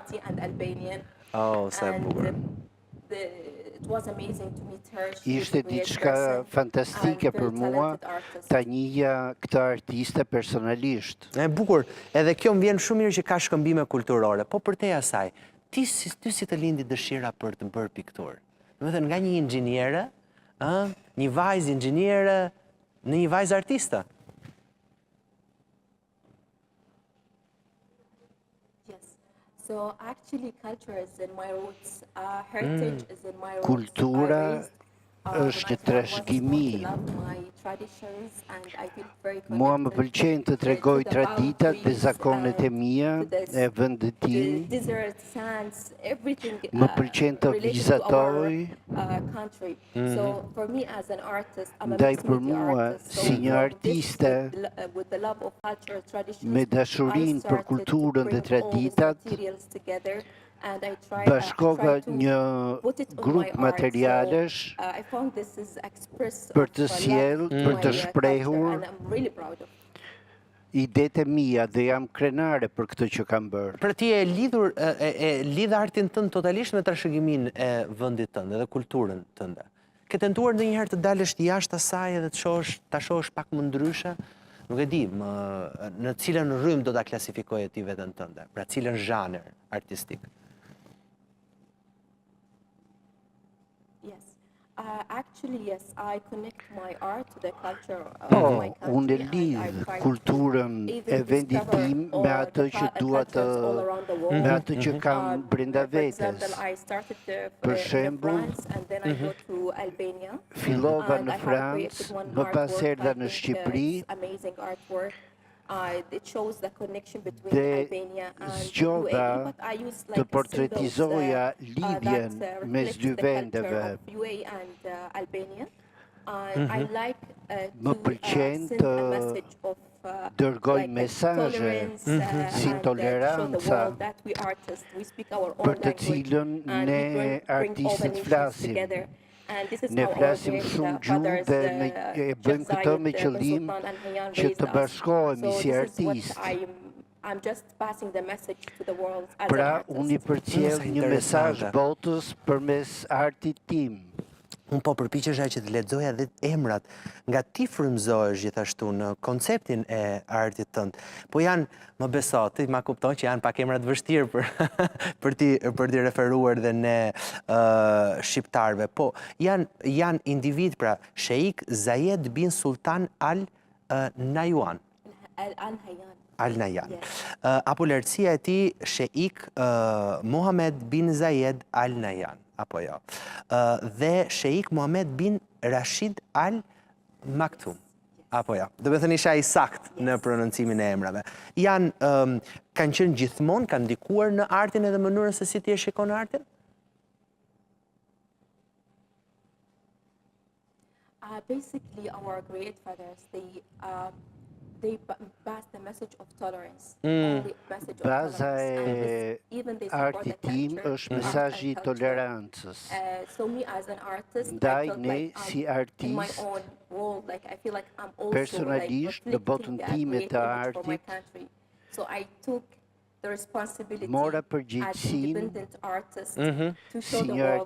Emirati and Albanian. Oh, sa e bukur. Ishte diçka fantastike për mua ta njihja këtë artiste personalisht. E bukur, edhe kjo më vjen shumë mirë që ka shkëmbime kulturore, po përtej asaj, ti si, ty si të lindi dëshira për të bërë pikturë? Domethënë nga një inxhiniere, ë, një vajzë inxhiniere në një vajzë artiste. So actually culture is in my roots, uh, heritage mm. is in my roots. Kultura uh, është një trashëgimi. Mua më pëlqen të tregoj traditat dhe zakonet e mia e vendit tim. Më pëlqen të vizatoj. Ndaj për mua, si një artiste, me dashurinë për kulturën dhe traditat, bashkova një grup materialesh për të sjellë, për të shprehur idetë e mia dhe jam krenare për këtë që kam bërë. Pra ti e lidhur e, e lidh artin tënd totalisht me trashëgiminë e vendit tënd edhe kulturën tënde. Ke tentuar ndonjëherë të dalësh jashtë asaj edhe të shohësh, ta shohësh pak më ndryshe? Nuk e di, më, në cilën rrymë do ta klasifikoje ti veten tënde, pra cilën zhanër artistik? Uh, po, unë e lidh kulturën e vendit tim me atë që dua të me atë që mhm. kam uh, brenda vetes. Për shembull, mhm. fillova në Francë, më pas erdha në Shqipëri, Dhe zgjodha të portretizoja uh, lidhjen uh, mes dy vendeve. Mhm. Më pëlqen të dërgoj mesazhe mhm. si toleranca për të cilën ne artistët flasim. Ne flasim shumë gjuhë dhe me, e bëjmë këtë me qëllim që të bashkohemi si artistë. Pra, unë i përcjell një mesazh botës përmes artit tim. Unë po përpiqesha që të lexoja dhe emrat nga ti frymëzohesh gjithashtu në konceptin e artit tënd. Po janë Më beso, ti ma kupton që janë pak emra të vështirë për për t'i për t'i referuar dhe ne uh, shqiptarëve. Po janë janë individë pra Sheikh Zayed bin Sultan Al uh, Nahyan. Al Nahyan. Al Nahyan. Uh, apo lartësia e tij Sheikh uh, Mohammed bin Zayed Al Nahyan apo jo. Uh, dhe Sheikh Mohammed bin Rashid Al Maktoum. Apo jo. Domethënë isha i saktë në prononcimin e emrave. Janë, um, kanë qenë gjithmonë, kanë ndikuar në artin edhe mënyrën se si ti e shikon artin? Uh, basically our great fathers they uh, they pass the message of tolerance. Mm. Baza e artit tim është mm. mesazhi i tolerancës. Uh, Ndaj ne si artistë Personalisht në botën time të artit, mora përgjegjësinë mhm. si një artist.